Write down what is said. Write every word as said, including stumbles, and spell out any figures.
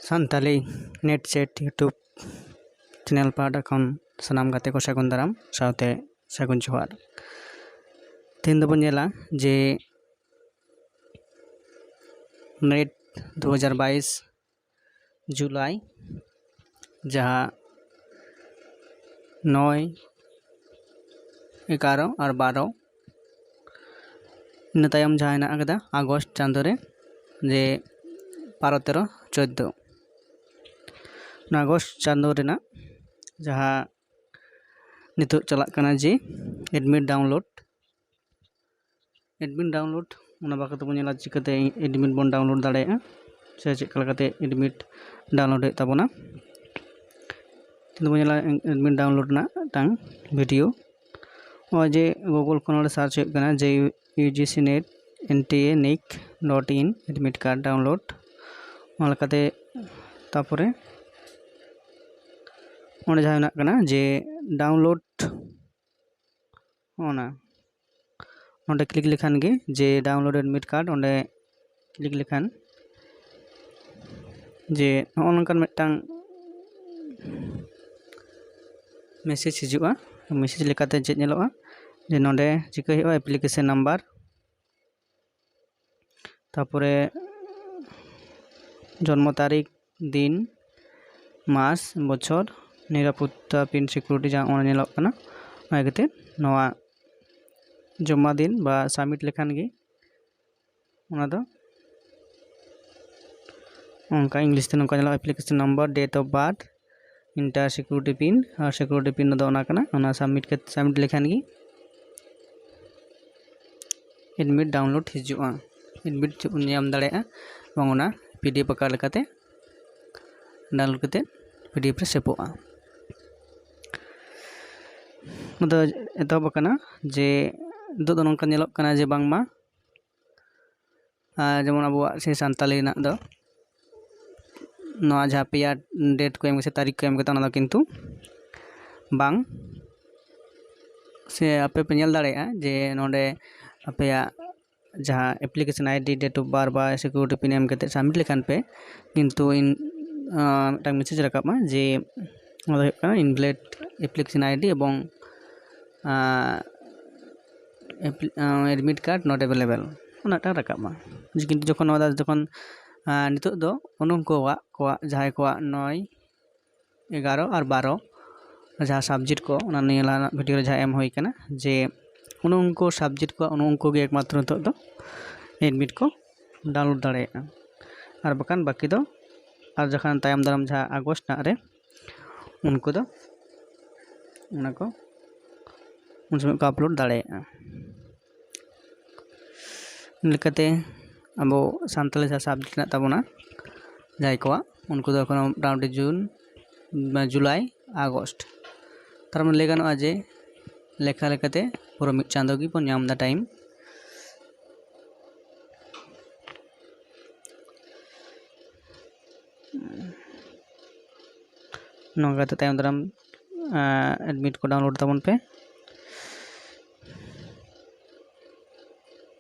Santali net set YouTube channel ᱯᱟᱦᱴᱟ ᱠᱷᱚᱱ ᱥᱟᱱᱟᱢ ᱜᱟᱛᱮ ᱠᱚ ᱥᱟᱹᱜᱩᱱ ᱫᱟᱨᱟᱢ ᱥᱟᱶᱛᱮ ᱥᱟᱹᱜᱩᱱ ᱡᱚᱦᱟᱨ᱾ ᱛᱮᱦᱮᱧ ᱫᱚᱵᱚᱱ ᱧᱮᱞᱟ ᱡᱮ ᱱᱮᱴ ᱫᱩ ᱦᱟᱡᱟᱨ ᱵᱟᱭᱤᱥ ᱡᱩᱞᱟᱭ, ᱡᱟᱦᱟᱸ ᱱᱚᱭ, ᱮᱜᱟᱨᱚ ᱟᱨ ᱵᱟᱨᱚ, ᱤᱱᱟᱹ ᱛᱟᱭᱚᱢ ᱡᱟᱦᱟᱸ ᱦᱮᱱᱟᱜ ᱟᱠᱟᱫᱟ ᱟᱜᱚᱥᱴ ᱪᱟᱸᱫᱳ ᱨᱮ, ᱡᱮ ᱵᱟᱨᱚ, ᱛᱮᱨᱚ, ᱪᱳᱫᱫᱳ, ᱚᱱᱟ ᱟᱜᱚᱥᱴ ᱪᱟᱸᱫᱳ ᱨᱮᱱᱟᱜ ᱡᱟᱦᱟᱸ ᱱᱤᱛᱚᱜ ᱪᱟᱞᱟᱜ ᱠᱟᱱᱟ ᱡᱮ admit download, admit download, ᱚᱱᱟ ᱵᱟᱠᱷᱨᱟ ᱛᱮᱵᱚᱱ ᱧᱮᱞᱟ ᱪᱤᱠᱟᱹᱛᱮ admit ᱵᱚᱱ download ᱫᱟᱲᱮᱭᱟᱜᱼᱟ, ᱥᱮ ᱪᱮᱫ ᱞᱮᱠᱟ ᱠᱟᱛᱮ admit download ᱦᱩᱭᱩᱜ ᱛᱟᱵᱚᱱᱟ᱾ ᱛᱮᱦᱮᱧ ᱫᱚᱵᱚᱱ ᱧᱮᱞᱟ admit download ᱨᱮᱱᱟᱜ ᱢᱤᱫᱴᱟᱝ ᱵᱷᱤᱰᱤᱭᱳ᱾ ᱱᱚᱜᱼᱚᱭ ᱡᱮ ᱜᱩᱜᱩᱞ ᱠᱷᱚᱱ ᱱᱚᱰᱮ ᱥᱟᱨᱪ ᱦᱩᱭᱩᱜ ᱠᱟᱱᱟ ᱡᱮ U G C net N T A nic dot in admit card download, ᱚᱱᱟ ᱞᱮᱠᱟᱛᱮ ᱛᱟᱨᱯᱚᱨᱮ ᱚᱸᱰᱮ ᱡᱟᱦᱟᱸ ᱢᱮᱱᱟᱜ ᱠᱟᱱᱟ ᱡᱮ download, ᱚᱱᱟ ᱱᱚᱰᱮ click ᱞᱮᱠᱷᱟᱱ ᱜᱮ ᱡᱮ download admit card, ᱚᱸᱰᱮ click ᱞᱮᱠᱷᱟᱱ ᱡᱮ ᱱᱚᱜᱼᱚ ᱱᱚᱝᱠᱟᱱ ᱢᱤᱫᱴᱟᱝ message ᱦᱤᱡᱩᱜᱼᱟ᱾ Message ᱞᱮᱠᱟᱛᱮ ᱪᱮᱫ ᱧᱮᱞᱚᱜᱼᱟ ᱡᱮ ᱱᱚᱰᱮ ᱪᱤᱠᱟᱹ ᱦᱩᱭᱩᱜᱼᱟ, application number, ᱛᱟᱨᱯᱚᱨᱮ ᱡᱚᱱᱢᱚ ᱛᱟᱹᱨᱤᱠᱷ, ᱫᱤᱱ, ᱢᱟᱥ, ᱵᱚᱪᱷᱚᱨ, ᱱᱤᱨᱟᱯᱚᱛᱛᱟ ᱯᱤᱱ security ᱡᱟᱦᱟᱸ ᱚᱱᱟ ᱧᱮᱞᱚᱜ ᱠᱟᱱᱟ, ᱚᱱᱟ ᱠᱷᱟᱹᱛᱤᱨ ᱱᱚᱣᱟ ᱡᱚᱢᱟ ᱫᱤᱱ ᱵᱟ submit ᱞᱮᱠᱷᱟᱱ ᱜᱮ ᱚᱱᱟ ᱫᱚ ᱚᱱᱠᱟ English ᱛᱮ ᱱᱚᱝᱠᱟ ᱧᱮᱞᱚᱜᱼᱟ, application number, date of birth, enter security pin, R security pin ᱫᱚ ᱚᱱᱟ ᱠᱟᱱᱟ, ᱚᱱᱟ submit ᱠᱟᱛᱮ, submit ᱞᱮᱠᱷᱟᱱ ᱜᱮ admit download ᱦᱤᱡᱩᱜᱼᱟ᱾ Admit ᱧᱟᱢ ᱫᱟᱲᱮᱭᱟᱜᱼᱟ ᱮᱵᱚᱝ ᱚᱱᱟ P D F ᱟᱠᱟᱨ ᱞᱮᱠᱟᱛᱮ download ᱠᱟᱛᱮ P D F ᱨᱮ ᱥᱮᱵᱷᱚᱜᱼᱟ᱾ ᱚᱱᱟ ᱫᱚ ᱮᱛᱚᱦᱚᱵ ᱟᱠᱟᱱᱟ ᱡᱮ ᱱᱤᱛᱚᱜ ᱫᱚ ᱱᱚᱝᱠᱟ ᱧᱮᱞᱚᱜ ᱠᱟᱱᱟ ᱡᱮ ᱵᱟᱝᱢᱟ ᱟᱨ ᱡᱮᱢᱚᱱ ᱟᱵᱚᱣᱟᱜ ᱥᱮ ᱥᱟᱱᱛᱟᱞᱤ ᱨᱮᱱᱟᱜ ᱫᱚ ᱱᱚᱣᱟ ᱡᱟᱦᱟᱸ ᱯᱮᱭᱟ date ᱠᱚ ᱮᱢ ᱥᱮ ᱛᱟᱹᱨᱤᱠᱷ ᱠᱚ ᱮᱢ ᱠᱟᱫᱟ, ᱚᱱᱟ ᱫᱚ ᱠᱤᱱᱛᱩ ᱵᱟᱝ, ᱥᱮ ᱟᱯᱮ ᱯᱮ ᱧᱮᱞ ᱫᱟᱲᱮᱭᱟᱜᱼᱟ ᱡᱮ ᱱᱚᱰᱮ ᱟᱯᱮᱭᱟᱜ ᱡᱟᱦᱟᱸ application ID, date of birth ᱵᱟ security pin ᱮᱢ ᱠᱟᱛᱮ submit ᱞᱮᱠᱷᱟᱱ ᱯᱮ, ᱠᱤᱱᱛᱩ ᱤᱱ ᱢᱤᱫᱴᱟᱝ message ᱨᱟᱠᱟᱵᱼᱟ ᱡᱮ ᱚᱱᱟ ᱫᱚ ᱦᱩᱭᱩᱜ ᱠᱟᱱᱟ invalid application ID ᱮᱵᱚᱝ admit card not available, ᱚᱱᱟᱴᱟᱜ ᱨᱟᱠᱟᱵᱼᱟ᱾ ᱠᱤᱱᱛᱩ ᱡᱚᱠᱷᱚᱱ ᱱᱚᱣᱟ ᱫᱚ ᱡᱚᱠᱷᱚᱱ ᱱᱤᱛᱚᱜ ᱫᱚ ᱩᱱᱠᱩᱣᱟᱜ ᱠᱚᱣᱟᱜ ᱡᱟᱦᱟᱸᱭ ᱠᱚᱣᱟᱜ ᱱᱚᱭ ᱮᱜᱟᱨᱚ ᱟᱨ ᱵᱟᱨᱚ ᱡᱟᱦᱟᱸ subject ᱠᱚ, ᱚᱱᱟ ᱱᱤᱭᱟᱹ ᱞᱟᱦᱟᱱᱟᱜ video ᱨᱮ ᱡᱟᱦᱟᱸ ᱮᱢ ᱦᱩᱭ ᱠᱟᱱᱟ ᱡᱮ ᱩᱱᱠᱩ subject ᱠᱚ, ᱩᱱᱠᱩ ᱜᱮ ᱮᱠᱢᱟᱛᱨᱚ ᱱᱤᱛᱚᱜ ᱫᱚ admit ᱠᱚ download ᱫᱟᱲᱮᱭᱟᱜᱼᱟ᱾ ᱟᱨ ᱵᱟᱠᱷᱟᱱ ᱵᱟᱹᱠᱤ ᱫᱚ ᱟᱨ ᱡᱚᱠᱷᱚᱱ ᱛᱟᱭᱚᱢ ᱫᱟᱨᱟᱢ ᱡᱟᱦᱟᱸ August ᱱᱟᱜ ᱨᱮ ᱩᱱᱠᱩ ᱫᱚ ᱚᱱᱟ ᱠᱚ ᱩᱱ ᱥᱚᱢᱚᱭ ᱠᱚ upload ᱫᱟᱲᱮᱭᱟᱜᱼᱟ᱾ ᱞᱮᱠᱟᱛᱮ ᱟᱵᱚ ᱥᱟᱱᱛᱟᱲᱤ ᱡᱟᱦᱟᱸ subject ᱢᱮᱱᱟᱜ ᱛᱟᱵᱚᱱᱟ ᱡᱟᱦᱟᱸᱭ ᱠᱚᱣᱟᱜ, ᱩᱱᱠᱩ ᱫᱚ ᱮᱠᱷᱚᱱᱳ ᱢᱚᱴᱟᱢᱩᱴᱤ June, ᱢᱟᱱᱮ July, August, ᱛᱟᱨ ᱢᱟᱱᱮ ᱞᱟᱹᱭ ᱜᱟᱱᱚᱜᱼᱟ ᱡᱮ ᱞᱮᱠᱷᱟ ᱞᱮᱠᱟᱛᱮ ᱯᱩᱨᱟᱹ ᱢᱤᱫ ᱪᱟᱸᱫᱳ ᱜᱮᱵᱚᱱ ᱧᱟᱢ ᱮᱫᱟ time᱾ ᱱᱚᱝᱠᱟ ᱠᱟᱛᱮ ᱛᱟᱭᱚᱢ ᱫᱟᱨᱟᱢ admit ᱠᱚ download ᱛᱟᱵᱚᱱ ᱯᱮ᱾